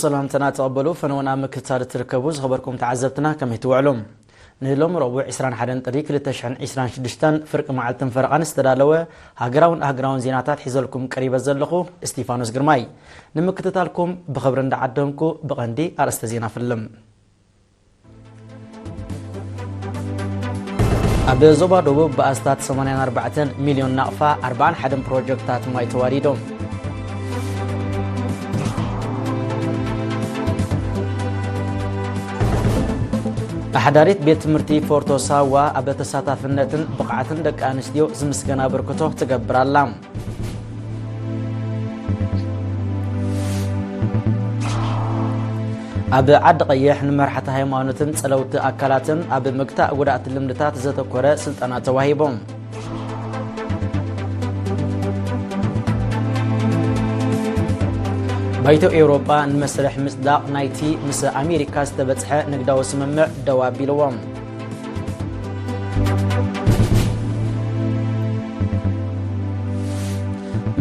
ሰላምታና ተቐበሉ። ፈነወና ምክትታል ትርከቡ ዝኸበርኩም ተዓዘብትና ከመይ ትውዕሉ? ንሎም ረቡዕ ዕስራን ሓደን ጥሪ ክልተ ሽሕን ዕስራን ሽዱሽተን ፍርቂ መዓልትን ፈረቓን ዝተዳለወ ሃገራውን ኣህግራውን ዜናታት ሒዘልኩም ቀሪበ ዘለኹ እስቲፋኖስ ግርማይ። ንምክትታልኩም ብኽብሪ እንዳዓደምኩ ብቐንዲ ኣርእስተ ዜና ፍልም። ኣብ ዞባ ደቡብ ብኣስታት ሰማንያን ኣርባዕተን ሚልዮን ናቕፋ ኣርባዓን ሓደን ፕሮጀክታት ማይ ተዋዲዶም። ኣሕዳሪት ቤት ትምህርቲ ፎርቶ ሳዋ ኣብ ተሳታፍነትን ብቕዓትን ደቂ ኣንስትዮ ዝምስገን ኣበርክቶ ትገብር ኣላ። ኣብ ዓዲ ቀይሕ ንመራሕቲ ሃይማኖትን ጸለውቲ ኣካላትን ኣብ ምግታእ ጉድኣት ልምድታት ዘተኮረ ስልጠና ተዋሂቦም። ባይቶ ኤውሮጳ ንመስርሕ ምጽዳቕ ናይቲ ምስ ኣሜሪካ ዝተበጽሐ ንግዳዊ ስምምዕ ደው ኣቢልዎም።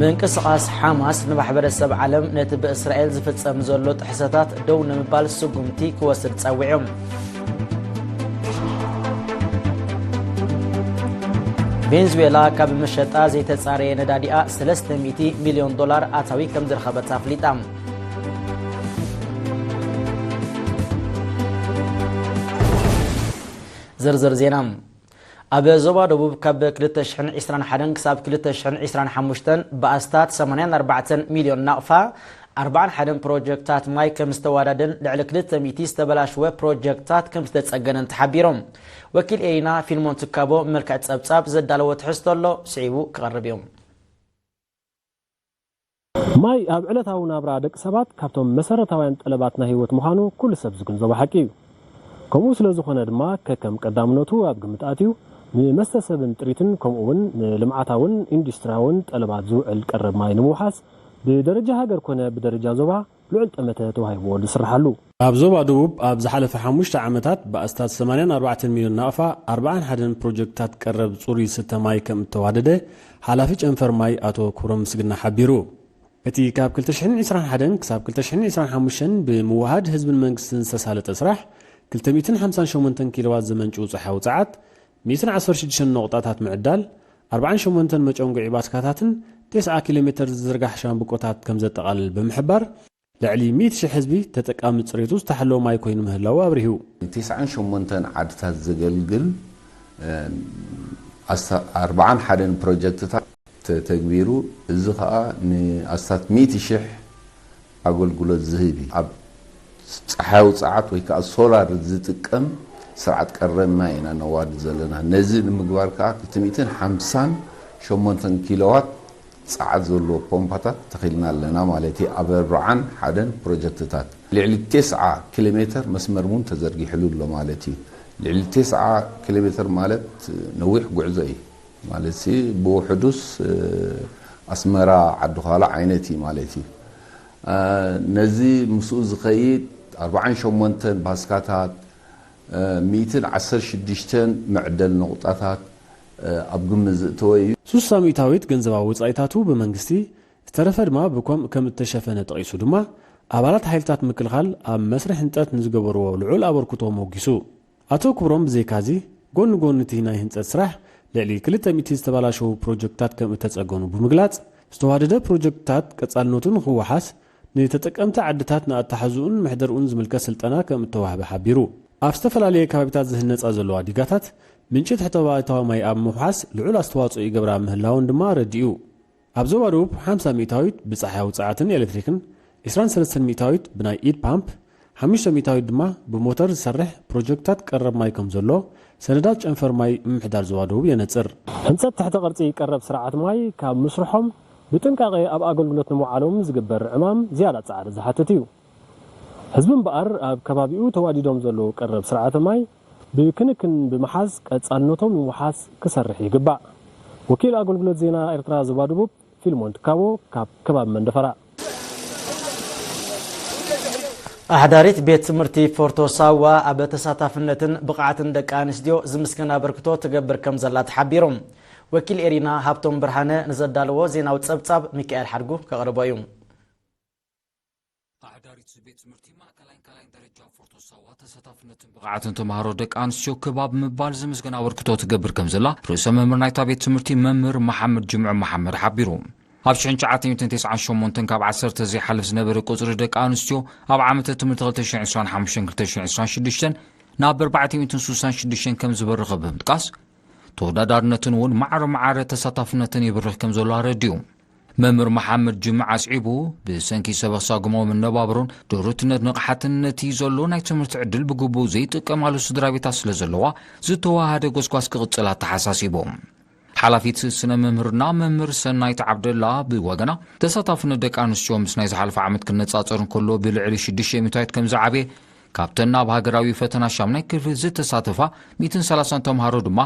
ምንቅስቓስ ሓማስ ንማሕበረሰብ ዓለም ነቲ ብእስራኤል ዝፍጸም ዘሎ ጥሕሰታት ደው ንምባል ስጉምቲ ክወስድ ጸዊዑ። ቬንዙዌላ ካብ መሸጣ ዘይተጻረየ ነዳዲኣ ሰለስተ ሚእቲ ሚልዮን ዶላር ኣታዊ ከም ዝረኸበት ኣፍሊጣ። ዝርዝር ዜና። ኣብ ዞባ ደቡብ ካብ ክልተ ሽሕን ዕስራን ሓደን ክሳብ ክልተ ሽሕን ዕስራን ሓሙሽተን ብኣስታት ሰማንያን ኣርባዕተን ሚልዮን ናቕፋ ኣርባዓን ሓደን ፕሮጀክታት ማይ ከም ዝተዋዳደን ልዕሊ ክልተ ሚእቲ ዝተበላሽወ ፕሮጀክታት ከም ዝተጸገነን ተሓቢሮም። ወኪል ኤሪና ፊልሞን ትካቦ መልክዕ ጸብጻብ ዘዳለዎ ትሕዝቶ ኣሎ፣ ስዒቡ ክቐርብ እዩ። ማይ ኣብ ዕለታዊ ናብራ ደቂ ሰባት ካብቶም መሰረታውያን ጠለባት ናይ ህይወት ምዃኑ ኩሉ ሰብ ዝግንዘቦ ሓቂ እዩ። ከምኡ ስለ ዝኾነ ድማ ከከም ቀዳምነቱ ኣብ ግምት ኣትዩ ንመስተ ሰብን ጥሪትን ከምኡ እውን ንልምዓታውን ኢንዱስትሪያውን ጠለባት ዝውዕል ቀረብ ማይ ንምውሓስ ብደረጃ ሃገር ኮነ ብደረጃ ዞባ ልዑል ጠመተ ተዋሂብዎ ዝስርሓሉ። ኣብ ዞባ ደቡብ ኣብ ዝሓለፈ ሓሙሽተ ዓመታት ብኣስታት ሰማንያን ኣርባዕተን ሚልዮን ናቕፋ ኣርባዓን ሓደን ፕሮጀክትታት ቀረብ ጽሩይ ዝስተ ማይ ከም እተዋደደ ሓላፊ ጨንፈር ማይ ኣቶ ክብሮም ምስግና ሓቢሩ። እቲ ካብ ክልተ ሽሕን ዕስራን ሓደን ክሳብ ክልተ ሽሕን ዕስራን ሓሙሽተን ብምውሃድ ህዝብን መንግስትን ዝተሳለጠ ስራሕ ክልተ ሚእትን ሓምሳን ሸሞንተን ኪሎዋት ዘመንጭው ጸሓያዊ ጸዓት፣ ሚእትን ዓሰርተ ሽዱሽተን ነቑጣታት ምዕዳል፣ ኣርባዓን ሸሞንተን መጨንጉዒ ባስካታትን ተስዓ ኪሎ ሜተር ዝዝርጋሕ ሻምብቆታት ከም ዘጠቓልል ብምሕባር፣ ልዕሊ ሚእቲ ሺሕ ህዝቢ ተጠቃሚ ጽሬቱ ዝተሓለወ ማይ ኮይኑ ምህላዉ ኣብሪሁ። ተስዓን ሸሞንተን ዓድታት ዘገልግል፣ እ፣ ኣስታ-፣ ኣርባዓን ሓደን ፕሮጀክትታት ተተግቢሩ፣ እዚ ኸኣ ንኣስታት ሚእቲ ሺሕ ኣገልግሎት ዝህብ እዩ። ኣብ ጸሓያዊ ጸዓት ወይ ከኣ ሶላር ዝጥቀም ስርዓት ቀረብ ማይ ኢና ነዋድድ ዘለና። ነዚ ንምግባር ከኣ ክልተ ሚእትን ሓምሳን ሸሞንተን ኪሎዋት ጸዓት ዘለዎ ፖምፓታት ተኺልና ኣለና ማለት እዩ። ኣብ ኣርባዓን ሓደን ፕሮጀክትታት ልዕሊ ተስዓ ኪሎ ሜተር መስመር እውን ተዘርጊሕሉ ኣሎ ማለት እዩ። ልዕሊ ተስዓ ኪሎ ሜተር ማለት ነዊሕ ጉዕዞ እዩ። ማለት ሲ ብውሕዱስ፣ እ፣ ኣስመራ ዓዲ ዃላ ዓይነት እዩ ማለት እዩ። እ፣ ነዚ ምስኡ ዝኸይድ ኣርባዓን ሸሞንተን ባስካታት፣ እ፣ ሚእትን ዓሰርተ ሽዱሽተን መዕደል ነቑጣታት፣ እ፣ ኣብ ግምት ዝእተወ እዩ። ስሳ ሚእታዊት ገንዘባዊ ወጻኢታቱ ብመንግስቲ፣ ዝተረፈ ድማ ብኮም ከም እተሸፈነ ጠቒሱ ድማ፣ ኣባላት ሓይልታት ምክልኻል ኣብ መስርሕ ህንጸት ንዝገበርዎ ልዑል ኣበርክቶ ሞጊሱ። ኣቶ ክብሮም ብዘይካዚ፣ ጎኒ ጎኒ እቲ ናይ ህንጸት ስራሕ፣ ልዕሊ ክልተ ሚእቲ ዝተበላሸዉ ፕሮጀክትታት ከም እተጸገኑ ብምግላጽ፣ ዝተዋደደ ፕሮጀክትታት ቀጻልነቱ ንኽወሓስ፣ ንተጠቀምቲ ዓድታት ንኣተሓዝኡን መሕደርኡን ዝምልከት ስልጠና ከም እተዋህበ ሓቢሩ። ኣብ ዝተፈላለየ ከባቢታት ዝህነጻ ዘለዋ ዲጋታት፣ ምንጪ ትሕተ-ባይታዊ ማይ ኣብ ምውሓስ ልዑል ኣስተዋጽኦ ይገብራ ምህላወን ድማ ኣረዲኡ። ኣብ ዞባ ደቡብ ሓምሳ ሚእታዊት ብጸሓያዊ ጸዓትን ኤሌክትሪክን፣ ዕስራን ሰለስተን ሚእታዊት ብናይ ኢድ ፓምፕ፣ ሓሙሽተ ሚእታዊት ድማ ብሞተር ዝሰርሕ ፕሮጀክትታት ቀረብ ማይ ከም ዘሎ ሰነዳት ጨንፈር ማይ ምምሕዳር ዞባ ደቡብ የነጽር። ህንጸት ትሕተ ቅርጺ ቀረብ ስርዓት ማይ ካብ ምስርሖም ብጥንቃቐ ኣብ ኣገልግሎት ንምውዓሎም ዝግበር ዕማም ዝያዳ ጻዕሪ ዝሓትት እዩ። ህዝቢ እምበኣር ኣብ ከባቢኡ ተዋዲዶም ዘለዉ ቀረብ ስርዓተ ማይ ብክንክን ብምሓዝ ቀጻልነቶም ንምውሓስ ክሰርሕ ይግባእ። ወኪል ኣገልግሎት ዜና ኤርትራ ዞባ ደቡብ ፊልሞን ትካቦ ካብ ከባቢ መንደፈራ። ኣሕዳሪት ቤት ትምህርቲ ፎርቶ ሳዋ ኣብ ተሳታፍነትን ብቕዓትን ደቂ ኣንስትዮ ዝምስገን ኣበርክቶ ትገብር ከም ዘላ ተሓቢሩ። ወኪል ኤሪና ሃብቶም ብርሃነ ንዘዳለዎ ዜናዊ ጸብጻብ ሚካኤል ሓድጉ ከቕርቦ እዩ። ኣሕዳሪት ቤት ትምህርቲ ማእከላይን ካልኣይን ደረጃ ፎርቶ ሳዋ ተሳታፍነትን ብቕዓትን ተምሃሮ ደቂ ኣንስትዮ ክብ ኣብ ምባል ዝምስገን ኣበርክቶ ትገብር ከም ዘላ ርእሰ መምህር ናይታ ቤት ትምህርቲ መምህር መሓመድ ጅምዑ መሓመድ ሓቢሩ። ኣብ ሽሕን ትሽዓተ ሚእትን ተስዓን ሸሞንተን ካብ ዓሰርተ ዘይሓልፍ ዝነበረ ቁጽሪ ደቂ ኣንስትዮ ኣብ ዓመተ ትምህርቲ ክልተ ሽሕን ዕስራን ሓሙሽተን ክልተ ሽሕን ዕስራን ሽዱሽተን ናብ ኣርባዕተ ሚእትን ስሳን ሽዱሽተን ከም ዝበረኸ ብምጥቃስ፣ ተወዳዳርነትን እውን ማዕረ ማዕረ ተሳታፍነትን ይብርኽ ከም ዘሎ ኣረዲኡ። መምህር መሓመድ ጅምዓ ኣስዒቡ፣ ብሰንኪ ሰበኽ ሳጉማዊ መነባብሮን ድሩትነት ንቕሓትን ነቲ ዘሎ ናይ ትምህርቲ ዕድል ብግቡእ ዘይጥቀማሉ ስድራ ቤታት ስለ ዘለዋ፣ ዝተዋሃደ ጎስጓስ ክቕጽል ኣተሓሳሲቡ። ሓላፊት ስነ መምህርና መምህር ሰናይት ዓብደላ ብወገና፣ ተሳታፍነት ደቂ ኣንስትዮ ምስ ናይ ዝሓለፈ ዓመት ክነጻጸር እንከሎ ብልዕሊ ሽዱሽተ ሚእታዊት ከም ዝዓበየ፣ ካብተን ኣብ ሃገራዊ ፈተና ሻምናይ ክፍሊ ዝተሳተፋ ሚእትን ሰላሳን ተምሃሮ ድማ፣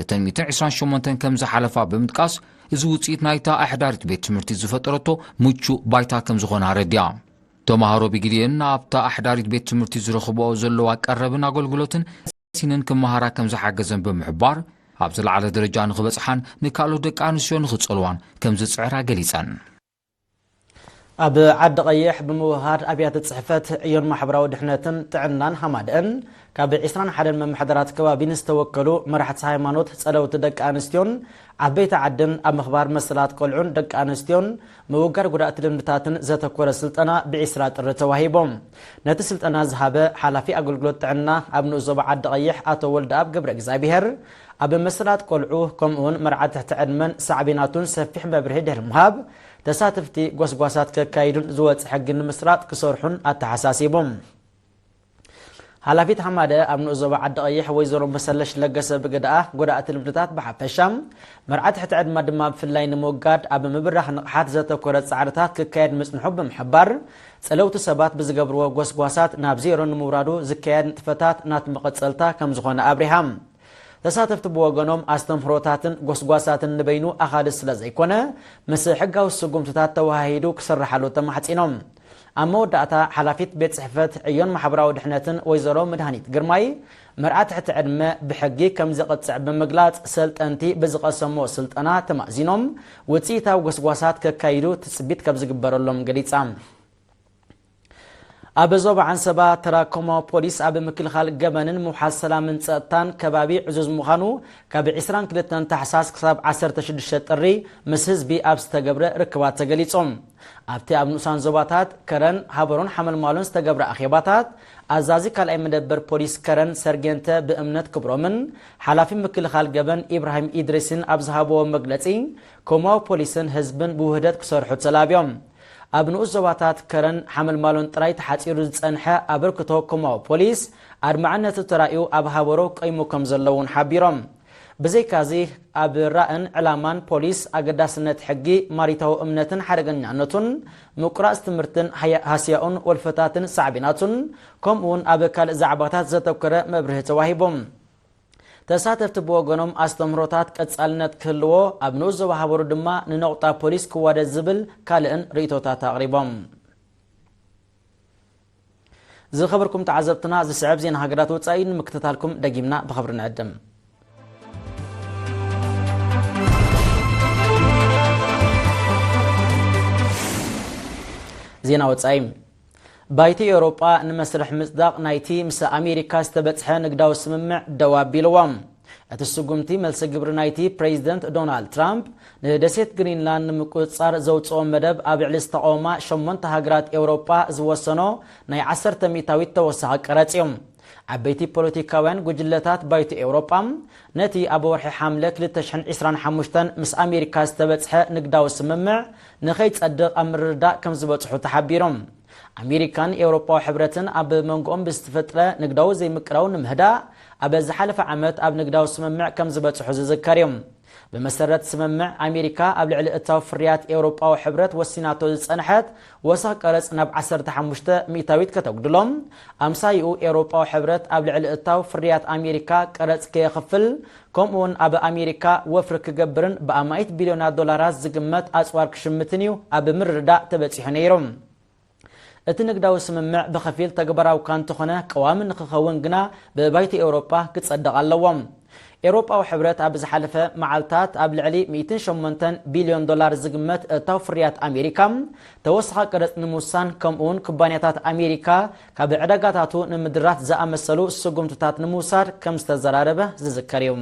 እተን ሚእትን ዕስራን ሸሞንተን ከም ዝሓለፋ ብምጥቃስ፣ እዚ ውጽኢት ናይታ ኣሕዳሪት ቤት ትምህርቲ ዝፈጠረቶ ምቹእ ባይታ ከም ዝኾነ ኣረዲኣ። ተምሃሮ ብግዜን ኣብታ ኣሕዳሪት ቤት ትምህርቲ ዝረኽብኦ ዘለዋ ቀረብን ኣገልግሎትን ሲንን ክመሃራ ከም ዝሓገዘን ብምሕባር፣ ኣብ ዝለዓለ ደረጃ ንኽበጽሓን ንካልኦት ደቂ ኣንስትዮ ንኽጸልዋን ከም ዝጽዕራ ገሊጸን። ኣብ ዓዲ ቀይሕ ብምውሃድ ኣብያተ ጽሕፈት ዕዮን ማሕበራዊ ድሕነትን ጥዕናን ሃማደአን ካብ ዕስራን ሓደን መመሓደራት ከባቢ ንዝተወከሉ መራሕቲ ሃይማኖት፣ ጸለውቲ ደቂ ኣንስትዮን ዓበይቲ ዓድን ኣብ ምኽባር መሰላት ቆልዑን ደቂ ኣንስትዮን ምውጋድ ጉዳእቲ ልምድታትን ዘተኮረ ስልጠና ብዕስራ ጥሪ ተዋሂቦም። ነቲ ስልጠና ዝሃበ ሓላፊ ኣገልግሎት ጥዕና ኣብ ንኡስ ዞባ ዓዲ ቀይሕ ኣቶ ወልደኣብ ገብረ እግዚኣብሔር፣ ኣብ መሰላት ቆልዑ ከምኡውን መርዓ ትሕቲ ዕድመን ሳዕቤናቱን ሰፊሕ መብርሂ ድሕሪ ምሃብ፣ ተሳተፍቲ ጎስጓሳት ከካይዱን ዝወጽእ ሕጊ ንምስራጥ ክሰርሑን ኣተሓሳሲቦም። ሓላፊት ሃማደ ኣብ ንኡስ ዞባ ዓዲ ቀይሕ ወይዘሮ መሰለሽ ለገሰ ብግደኣ፣ ጎዳእቲ ልምድታት ብሓፈሻ፣ መርዓ ትሕቲ ዕድመ ድማ ብፍላይ ንምውጋድ ኣብ ምብራኽ ንቕሓት ዘተኮረ ጻዕርታት ክካየድ ምጽንሑ ብምሕባር፣ ጸለውቲ ሰባት ብዝገብርዎ ጎስጓሳት ናብ ዜሮ ንምውራዱ ዝካየድ ንጥፈታት ናቲ መቐጸልታ ከም ዝኾነ ኣብሪሃ። ተሳተፍቲ ብወገኖም፣ ኣስተምህሮታትን ጎስጓሳትን ንበይኑ ኣኻሊ ስለ ዘይኮነ፣ ምስ ሕጋዊ ስጉምትታት ተወሃሂዱ ክስርሓሉ ተማሕጺኖም። ኣብ መወዳእታ፣ ሓላፊት ቤት ጽሕፈት ዕዮን ማሕበራዊ ድሕነትን ወይዘሮ መድሃኒት ግርማይ፣ መርዓ ትሕቲ ዕድመ ብሕጊ ከም ዘቕጽዕ ብምግላጽ፣ ሰልጠንቲ ብዝቐሰሞ ስልጠና ተማእዚኖም ውጽኢታዊ ጎስጓሳት ከካይዱ ትጽቢት ከም ዝግበረሎም ገሊጻ። ኣብ ዞባ ዓንሰባ ተራኮሞ ፖሊስ ኣብ ምክልኻል ገበንን ምውሓስ ሰላምን ጸጥታን ከባቢ ዕዙዝ ምዃኑ፣ ካብ ዕስራን ክልተን ታሕሳስ ክሳብ ዓሰርተ ሽዱሽተ ጥሪ ምስ ህዝቢ ኣብ ዝተገብረ ርክባት ተገሊጹ። ኣብቲ ኣብ ንኡሳን ዞባታት ከረን፣ ሃበሮን ሓመልማሎን ዝተገብረ ኣኼባታት፣ ኣዛዚ ካልኣይ መደበር ፖሊስ ከረን ሰርጌንተ ብእምነት ክብሮምን ሓላፊ ምክልኻል ገበን ኢብራሂም ኢድሪስን ኣብ ዝሃብዎ መግለጺ፣ ኮማዊ ፖሊስን ህዝብን ብውህደት ክሰርሑ ተላብዮም። ኣብ ንኡስ ዞባታት ከረን ሓመልማሎን ጥራይ ተሓጺሩ ዝጸንሐ ኣበርክቶ ኮማዊ ፖሊስ ኣድማዕነቱ ተራእዩ ኣብ ሃበሮ ቆይሙ ከም ዘሎ እውን ሓቢሮም። ብዘይካዚ ኣብ ራእን ዕላማን ፖሊስ ኣገዳስነት ሕጊ ማሪታዊ እምነትን ሓደገኛነቱን ምቁራጽ ትምህርትን ሃያ-፣ ሃስያኡን ወልፈታትን ሳዕቤናቱን ከምኡውን ኣብ ካልእ ዛዕባታት ዘተኮረ መብርሂ ተዋሂቦም። ተሳተፍቲ ብወገኖም ኣስተምህሮታት ቀጻልነት ክህልዎ ኣብ ንኡስ ዞባ ሃበሩ ድማ ንነቑጣ ፖሊስ ክዋደድ ዝብል ካልእን ርእይቶታት ኣቕሪቦም። ዝኸበርኩም ተዓዘብትና፣ ዝስዕብ ዜና ሃገራት ወጻኢ ንምክትታልኩም ደጊምና ብኽብሪ ንዕድም። ዜና ወጻኢ። ባይቲ ኤውሮጳ ንመስርሕ ምጽዳቕ ናይቲ ምስ ኣሜሪካ ዝተበጽሐ ንግዳዊ ስምምዕ ደው ኣቢልዎ። እቲ ስጉምቲ፣ መልሲ ግብሪ ናይቲ ፕሬዚደንት ዶናልድ ትራምፕ ንደሴት ግሪንላንድ ንምቁጽጻር ዘውጽኦ መደብ፣ ኣብ ልዕሊ ዝተቓወማ ሸሞንተ ሃገራት ኤውሮጳ ዝወሰኖ ናይ ዓሰርተ ሚእታዊት ተወሳኺ ቀረጽ እዩ። ዓበይቲ ፖለቲካውያን ጉጅለታት ባይቶ ኤውሮጳ፣ ነቲ ኣብ ወርሒ ሓምለ ክልተ ሽሕን ዕስራን ሓሙሽተን ምስ ኣሜሪካ ዝተበጽሐ ንግዳዊ ስምምዕ ንኸይጸድቕ ኣብ ምርድዳእ ከም ዝበጽሑ ተሓቢሮም። ኣሜሪካን ኤውሮጳዊ ሕብረትን ኣብ መንጎኦም ብዝተፈጥረ ንግዳዊ ዘይምቅራው ንምህዳእ፣ ኣብ ዝሓለፈ ዓመት ኣብ ንግዳዊ ስምምዕ ከም ዝበጽሑ ዝዝከር እዩ። ብመሰረት ስምምዕ፣ ኣሜሪካ ኣብ ልዕሊ እታው ፍርያት ኤውሮጳዊ ሕብረት ወሲናቶ ዝጸንሐት ወሰኽ ቀረጽ ናብ ዓሰርተ ሓሙሽተ ሚእታዊት ከተጉድሎ፣ ኣምሳይኡ ኤውሮጳዊ ሕብረት ኣብ ልዕሊ እታው ፍርያት ኣሜሪካ ቀረጽ ከየኽፍል፣ ከምኡውን ኣብ ኣሜሪካ ወፍሪ ክገብርን ብኣማኢት ቢልዮናት ዶላራት ዝግመት ኣጽዋር ክሽምትን እዩ ኣብ ምርድዳእ ተበጺሑ ነይሩ። እቲ ንግዳዊ ስምምዕ ብኸፊል ተግባራዊ እኳ እንተኾነ፣ ቀዋሚ ንክኸውን ግና ብባይቶ ኤውሮጳ ክጸድቕ ኣለዎ። ኤውሮጳዊ ሕብረት ኣብ ዝሓለፈ መዓልታት ኣብ ልዕሊ ሚእትን ሸሞንተን ቢልዮን ዶላር ዝግመት እታው ፍርያት ኣሜሪካ ተወሳኺ ቀረጽ ንምውሳን፣ ከምኡውን ኩባንያታት ኣሜሪካ ካብ ዕዳጋታቱ ንምድራት ዝኣመሰሉ ስጉምትታት ንምውሳድ ከም ዝተዘራረበ ዝዝከር እዩ።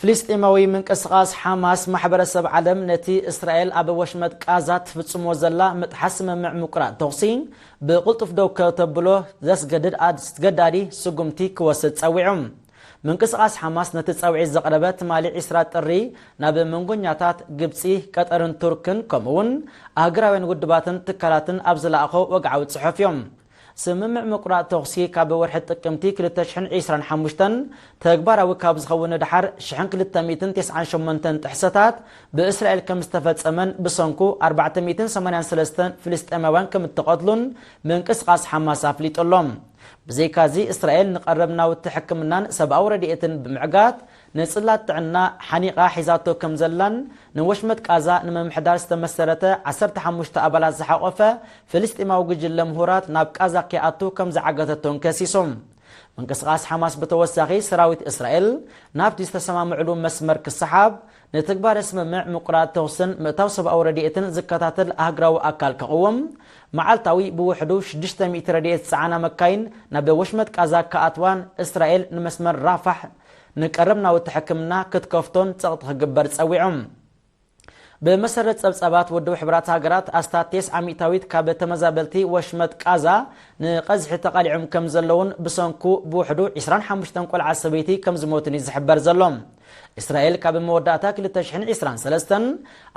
ፍልስጤማዊ ምንቅስቓስ ሓማስ፣ ማሕበረሰብ ዓለም ነቲ እስራኤል ኣብ ወሽመጥ ቃዛ ትፍጽሞ ዘላ ምጥሓስ ስምምዕ ምቁራጽ ተኹሲ ብቕልጡፍ ደው ከተብሎ ዘስገድድ ኣስገዳዲ ስጉምቲ ክወስድ ጸዊዑ። ምንቅስቓስ ሓማስ ነቲ ጻውዒት ዘቕረበ ትማሊ ዕስራ ጥሪ ናብ መንጎኛታት ግብጺ፣ ቀጠርን ቱርክን ከምኡውን ኣህጉራውያን ውድባትን ትካላትን ኣብ ዝለኣኾ ወግዓዊ ጽሑፍ እዮም። ስምምዕ ምቁራጽ ተኹሲ ካብ ወርሒ ጥቅምቲ ክልተ ሽሕን ዕስራን ሓሙሽተን ተግባራዊ ካብ ዝኸውን ንድሓር ሽሕን ክልተ ሚእትን ተስዓን ሸሞንተን ጥሕሰታት ብእስራኤል ከም ዝተፈጸመን ብሰንኩ ኣርባዕተ ሚእትን ሰማንያን ሰለስተን ፍልስጤማውያን ከም እተቐትሉን ምንቅስቓስ ሓማስ ኣፍሊጡ ኣሎ። ብዘይካዚ፣ እስራኤል ንቐረብ ናውቲ ሕክምናን ሰብኣዊ ረድኤትን ብምዕጋት፣ ንጽላት ጥዕና ሓኒቓ ሒዛቶ ከም ዘላን ንወሽመጥ ቃዛ ንምምሕዳር ዝተመሰረተ ዓሰርተ ሓሙሽተ ኣባላት ዝሓቖፈ ፍልስጤማዊ ጉጅለ ምሁራት ናብ ቃዛ ከይኣቱ ከም ዝዓገተቶን ከሲሱ። ምንቅስቓስ ሓማስ ብተወሳኺ፣ ሰራዊት እስራኤል ናብቲ ዝተሰማምዕሉ መስመር ክሰሓብ፣ ንትግባረ ስምምዕ ምቁራጽ ተኹስን ምእታው ሰብኣዊ ረድኤትን ዝከታተል ኣህጉራዊ ኣካል ከቕውም፣ መዓልታዊ ብውሕዱ ሽዱሽተ ሚእቲ ረድኤት ዝጸዓና መካይን ናብ ወሽመጥ ቃዛ ክኣትዋን እስራኤል ንመስመር ራፋሕ ንቀረብ ናውቲ ሕክምና ክትከፍቶን ጸቕጢ ክግበር ጸዊዑ። ብመሰረት ጸብጻባት ውድብ ሕቡራት ሃገራት፣ ኣስታት ተስዓ ሚእታዊት ካብ ተመዛበልቲ ወሽመጥ ቃዛ ንቐዝሒ ተቓሊዖም ከም ዘለውን ብሰንኩ ብውሕዱ ዕስራን ሓሙሽተን ቆልዓ ሰበይቲ ከም ዝሞቱን እዩ ዝሕበር ዘሎ። እስራኤል ካብ መወዳእታ ክልተ ሽሕን ዕስራን ሰለስተን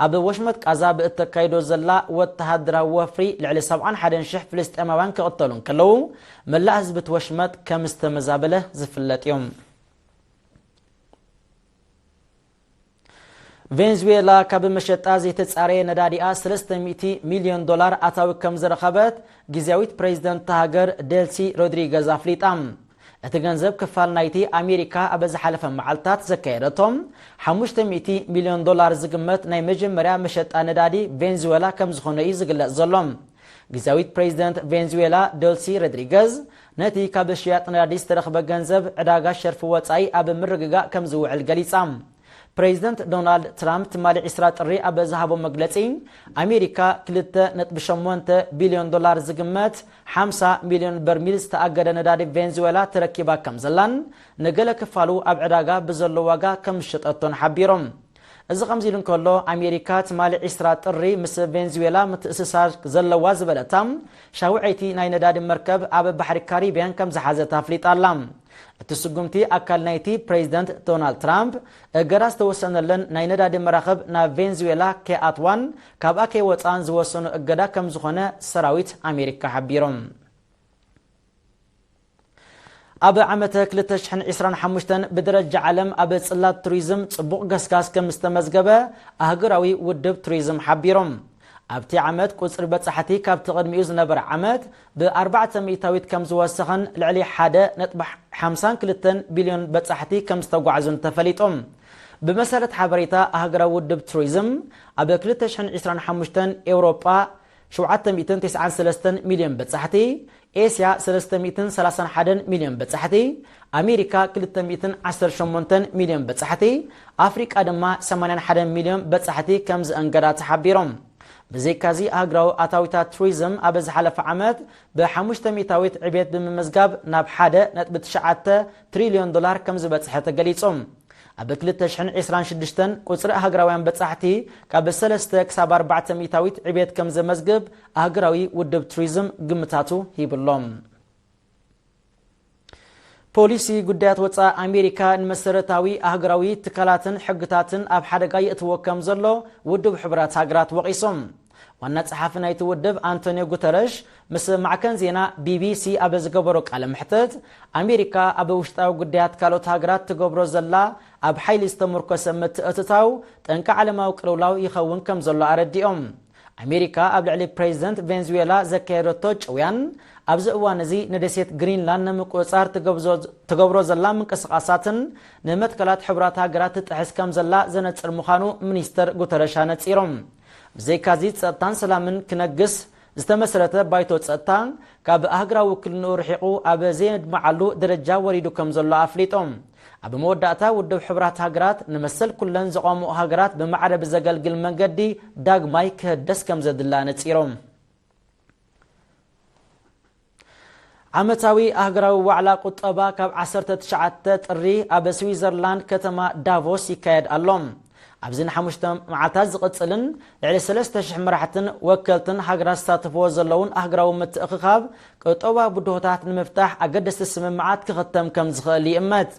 ኣብ ወሽመጥ ቃዛ ብእተካይዶ ዘላ ወተሃደራዊ ወፍሪ ልዕሊ ሰብዓን ሓደን ሽሕ ፍልስጤማውያን ክቕተሉ እንከለዉ፣ መላእ ህዝቢ እቲ ወሽመጥ ከም ዝተመዛበለ ዝፍለጥ እዩ። ቬንዙዌላ ካብ መሸጣ ዘይተጻረየ ነዳዲኣ ሰለስተ ሚእቲ ሚልዮን ዶላር ኣታዊ ከም ዝረኸበት ግዝያዊት ፕሬዚደንት እታ ሃገር ደልሲ ሮድሪገዝ ኣፍሊጣ። እቲ ገንዘብ ክፋል ናይቲ ኣሜሪካ ኣብ ዝሓለፈ መዓልታት ዘካየደቶም ሓሙሽተ ሚእቲ ሚልዮን ዶላር ዝግመት ናይ መጀመርያ መሸጣ ነዳዲ ቬንዙዌላ ከም ዝኾነ እዩ ዝግለጽ ዘሎ። ግዝያዊት ፕሬዚደንት ቬንዙዌላ ደልሲ ሮድሪገዝ ነቲ ካብ ሽያጥ ነዳዲ ዝተረኽበ ገንዘብ ዕዳጋ ሸርፊ ወጻኢ ኣብ ምርግጋእ ከም ዝውዕል ገሊጻ። ፕሬዚደንት ዶናልድ ትራምፕ ትማሊ ዕስራ ጥሪ ኣብ ዝሃቦ መግለጺ፣ ኣሜሪካ ክልተ ነጥቢ ሸሞንተ ቢልዮን ዶላር ዝግመት ሓምሳ ሚልዮን በርሚል ዝተኣገደ ነዳዲ ቬንዙዌላ ተረኪባ ከም ዘላን ንገለ ክፋሉ ኣብ ዕዳጋ ብዘሎ ዋጋ ከም ዝሸጠቶን ሓቢሮም። እዚ ከምዚ ኢሉ እንከሎ፣ ኣሜሪካ ትማሊ ዕስራ ጥሪ ምስ ቬንዙዌላ ምትእስሳር ዘለዋ ዝበለታ ሻውዐይቲ ናይ ነዳዲ መርከብ ኣብ ባሕሪ ካሪብያን ከም ዝሓዘት ኣፍሊጣ ኣላ። እቲ ስጉምቲ ኣካል ናይቲ ፕሬዚደንት ዶናልድ ትራምፕ እገዳ ዝተወሰነለን ናይ ነዳዲ መራኽብ ናብ ቬንዙዌላ ከይኣትዋን ካብኣ ከይወፃን ዝወሰኖ እገዳ ከም ዝኾነ ሰራዊት ኣሜሪካ ሓቢሮም። ኣብ ዓመተ ክልተ ሽሕን ዕስራን ሓሙሽተን ብደረጃ ዓለም ኣብ ጽላት ቱሪዝም ጽቡቕ ገስጋስ ከም ዝተመዝገበ ኣህጉራዊ ውድብ ቱሪዝም ሓቢሮም። ኣብቲ ዓመት ቁጽሪ በጻሕቲ ካብቲ ቅድሚኡ ዝነበረ ዓመት ብኣርባዕተ ሚእታዊት ከም ዝወሰኸን ልዕሊ ሓደ ነጥቢ ሓምሳን ክልተን ቢልዮን በጻሕቲ ከም ዝተጓዕዙን ተፈሊጡ። ብመሰረት ሓበሬታ ኣህጉራዊ ውድብ ቱሪዝም፣ ኣብ ክልተ ሽሕን ዕስራን ሓሙሽተን ኤውሮጳ ሸውዓተ ሚእትን ተስዓን ሰለስተን ሚልዮን በጻሕቲ፣ ኤስያ ሰለስተ ሚእትን ሰላሳን ሓደን ሚልዮን በጻሕቲ፣ ኣሜሪካ ክልተ ሚእትን ዓሰርተ ሸሞንተን ሚልዮን በጻሕቲ፣ ኣፍሪቃ ድማ ሰማንያን ሓደን ሚልዮን በጻሕቲ ከም ዘእንገዳ ተሓቢሮም። ብዘይካዚ፣ ኣህጉራዊ ኣታዊታት ቱሪዝም ኣብ ዝሓለፈ ዓመት ብሓሙሽተ ሚእታዊት ዕቤት ብምምዝጋብ ናብ ሓደ ነጥቢ ትሽዓተ ትሪልዮን ዶላር ከም ዝበጽሐ ተገሊጹ። ኣብ ክልተ ሽሕን ዕስራን ሽዱሽተን ቁጽሪ ኣህጉራውያን በጻሕቲ ካብ ሰለስተ ክሳብ ኣርባዕተ ሚእታዊት ዕቤት ከም ዘመዝግብ ኣህጉራዊ ውድብ ቱሪዝም ግምታቱ ሂብሎ። ፖሊሲ ጉዳያት ወጻኢ ኣሜሪካ ንመሰረታዊ ኣህጉራዊ ትካላትን ሕግታትን ኣብ ሓደጋ የእትዎ ከም ዘሎ ውድብ ሕቡራት ሃገራት ወቒሶም። ዋና ጸሓፊ ናይቲ ውድብ ኣንቶኒዮ ጉተረሽ ምስ ማዕከን ዜና ቢቢሲ ኣብ ዝገበሮ ቃለ መሕትት፣ ኣሜሪካ ኣብ ውሽጣዊ ጉዳያት ካልኦት ሃገራት ትገብሮ ዘላ ኣብ ሓይሊ ዝተመርኮሰ ምትእትታው ጠንቂ ዓለማዊ ቅልውላው ይኸውን ከም ዘሎ ኣረዲኦም። ኣሜሪካ ኣብ ልዕሊ ፕሬዚደንት ቬንዙዌላ ዘካየደቶ ጭውያን፣ ኣብዚ እዋን እዚ ንደሴት ግሪንላንድ ንምቁጽጻር ትገብዞ-፣ ትገብሮ ዘላ ምንቅስቓሳትን ንመትከላት ሕቡራት ሃገራት ትጥሕስ ከም ዘላ ዘነጽር ምዃኑ ሚኒስተር ጉተረሽ ኣነጺሮም። ብዘይካዚ፣ ጸጥታን ሰላምን ክነግስ ዝተመስረተ ባይቶ ጸጥታ ካብ ኣህግራዊ ውክልንኡ ርሒቑ ኣብ ዘየድመዓሉ ደረጃ ወሪዱ ከም ዘሎ ኣፍሊጦም። ኣብ መወዳእታ ውድብ ሕቡራት ሃገራት ንመሰል ኩለን ዝቖምኡ ሃገራት ብማዕረ ብዘገልግል መንገዲ ዳግማይ ክህደስ ከም ዘድላ ነጺሮም። ዓመታዊ ኣህግራዊ ዋዕላ ቁጠባ ካብ ዓሰርተ ትሽዓተ ጥሪ ኣብ ስዊዘርላንድ ከተማ ዳቮስ ይካየድ ኣሎ። ኣብዚ ንሓሙሽተ መዓልታት ዝቕጽልን ልዕሊ ሰለስተ ሽሕ መራሕትን ወከልትን ሃገራት ዝሳተፍዎ ዘለውን ኣህግራዊ ምትእኽኻብ ቁጠባዊ ብድሆታት ንምፍታሕ ኣገደስቲ ስምምዓት ክኽተም ከም ዝኽእል ይእመት።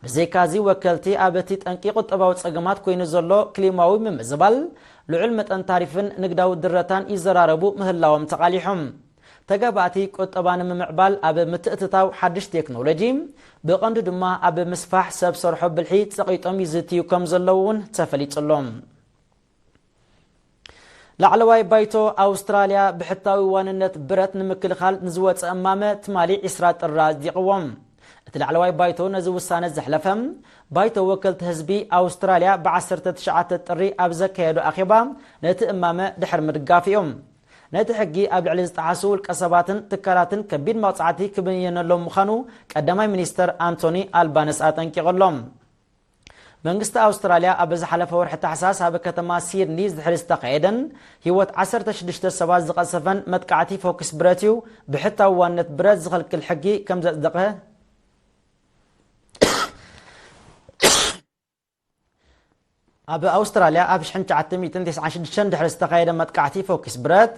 ብዘይካዚ ወከልቲ ኣብ እቲ ጠንቂ ቁጠባዊ ጸገማት ኮይኑ ዘሎ ክሊማዊ ምምዝባል፣ ልዑል መጠን ታሪፍን ንግዳዊ ድረታን ይዘራረቡ ምህላዎም ተቓሊሖም። ተጋባእቲ ቁጠባ ንምምዕባል ኣብ ምትእትታው ሓድሽ ቴክኖሎጂ፣ ብቐንዱ ድማ ኣብ ምስፋሕ ሰብ ሰርሖ ብልሒ ጸቒጦም ይዝትዩ ከም ዘለዉ እውን ተፈሊጡ ኣሎ። ላዕለዋይ ባይቶ ኣውስትራልያ ብሕታዊ ዋንነት ብረት ንምክልኻል ንዝወፀ እማመ ትማሊ ዕስራ ጥሪ ኣጽዲቕዎ። እቲ ላዕለዋይ ባይቶ ነዚ ውሳነ ዘሕለፈ፣ ባይቶ ወከልቲ ህዝቢ ኣውስትራልያ ብዓሰርተ ትሽዓተ ጥሪ ኣብ ዘካየዶ ኣኼባ ነቲ እማመ ድሕሪ ምድጋፍ እዩ። ነቲ ሕጊ ኣብ ልዕሊ ዝጠሓሱ ውልቀ ሰባትን ትካላትን ከቢድ መቕጻዕቲ ክብየነሎም ምዃኑ ቀዳማይ ሚኒስተር ኣንቶኒ ኣልባነስ ኣጠንቂቑ ኣሎ። መንግስቲ ኣውስትራልያ ኣብ ዝሓለፈ ወርሒ ታሕሳስ ኣብ ከተማ ሲድኒ ድሕሪ ዝተኻየደን ህይወት ዓሰርተ ሽዱሽተ ሰባት ዝቐሰፈን መጥቃዕቲ ፎክስ ብረት እዩ ብሕታዊ ዋንነት ብረት ዝኽልክል ሕጊ ከም ዘጽደቐ። ኣብ ኣውስትራልያ ኣብ ሽሕን ትሽዓተ ሚእትን ተስዓን ሽዱሽተን ድሕሪ ዝተኻየደ መጥቃዕቲ ፎክስ ብረት፣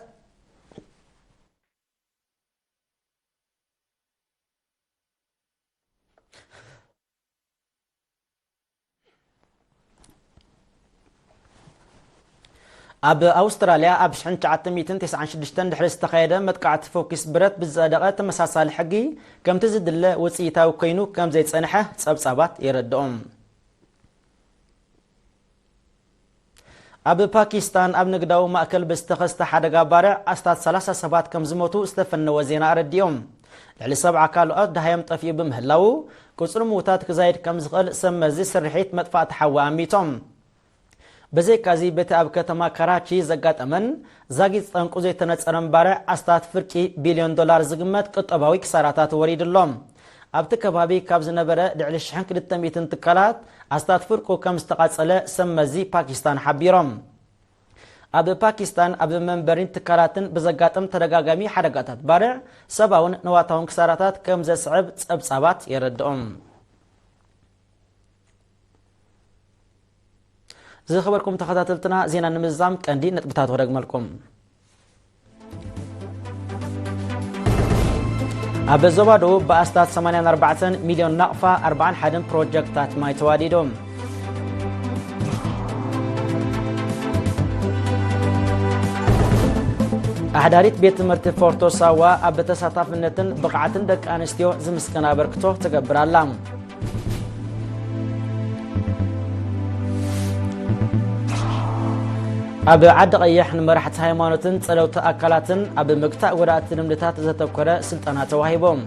ኣብ ኣውስትራልያ ኣብ ሽሕን ትሽዓተ ሚእትን ተስዓን ሽዱሽተን ድሕሪ ዝተኻየደ መጥቃዕቲ ፎኪስ ብረት ብዝጸደቐ ተመሳሳሊ ሕጊ ከምቲ ዝድለ ውጽኢታዊ ኮይኑ ከም ዘይጸንሐ ጸብጻባት የረድኦም። ኣብ ፓኪስታን ኣብ ንግዳዊ ማእከል ብዝተኸስተ ሓደጋ ባርዕ ኣስታት ሰላሳ ሰባት ከም ዝሞቱ ዝተፈነወ ዜና ኣረዲኦም። ልዕሊ ሰብዓ ካልኦት ደሃዮም ጠፊኡ ብምህላዉ፣ ቁጽሪ ምዉታት ክዛይድ ከም ዝኽእል ሰብ መዚ ስርሒት መጥፋእቲ ሓዊ ኣሚቶም። ብዘይካዚ፣ በቲ ኣብ ከተማ ካራቺ ዘጋጠመን ዛጊት ጠንቁ ዘይተነጸረን ባርዕ ኣስታት ፍርቂ ቢልዮን ዶላር ዝግመት ቁጠባዊ ክሳራታት ወሪዱ ኣሎ። ኣብቲ ከባቢ ካብ ዝነበረ ልዕሊ ሽሕን ክልተ ሚእትን ትካላት ኣስታት ፍርቁ ከም ዝተቓጸለ ሰብ መዚ ፓኪስታን ሓቢሮም። ኣብ ፓኪስታን ኣብ መንበሪን ትካላትን ብዘጋጥም ተደጋጋሚ ሓደጋታት ባርዕ ሰብኣውን ንዋታውን ክሳራታት ከም ዘስዕብ ጸብጻባት የረድኦም። ዝኸበርኩም ተኸታተልትና፣ ዜና ንምዝዛም ቀንዲ ነጥብታት ወደግመልኩም። ኣብ ዞባ ደቡብ ብኣስታት ሰማንያን ኣርባዕተን ሚልዮን ናቕፋ ኣርባዓን ሓደን ፕሮጀክታት ማይ ተዋዲዶም። ኣሕዳሪት ቤት ትምህርቲ ፎርቶ ሳዋ ኣብ ተሳታፍነትን ብቕዓትን ደቂ ኣንስትዮ ዝምስገን ኣበርክቶ ትገብር ኣላ። ኣብ ዓዲ ቀይሕ ንመራሕቲ ሃይማኖትን ጸለውቲ ኣካላትን ኣብ ምግታእ ጎዳእቲ ልምድታት ዘተኮረ ስልጠና ተዋሂቦም።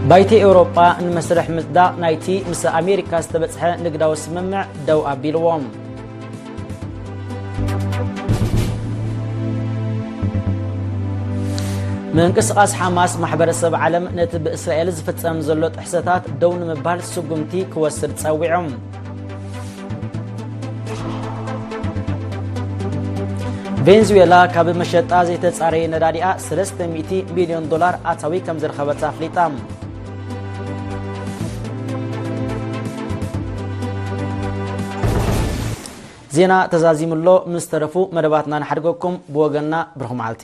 ባይቲ ኤውሮጳ ንመስርሕ ምጽዳቕ ናይቲ ምስ ኣሜሪካ ዝተበጽሐ ንግዳዊ ስምምዕ ደው ኣቢልዎም። ምንቅስቓስ ሓማስ ማሕበረሰብ ዓለም ነቲ ብእስራኤል ዝፍጸም ዘሎ ጥሕሰታት ደው ንምባል ስጉምቲ ክወስድ ጸዊዖም። ቬንዙዌላ ካብ መሸጣ ዘይተጻረየ ነዳዲኣ ሰለስተ ሚእቲ ሚልዮን ዶላር ኣታዊ ከም ዝረኸበት ኣፍሊጣ። ዜና ተዛዚሙ ኣሎ። ምስ ተረፉ መደባትና ንሓድገኩም። ብወገንና ብሩኽ መዓልቲ።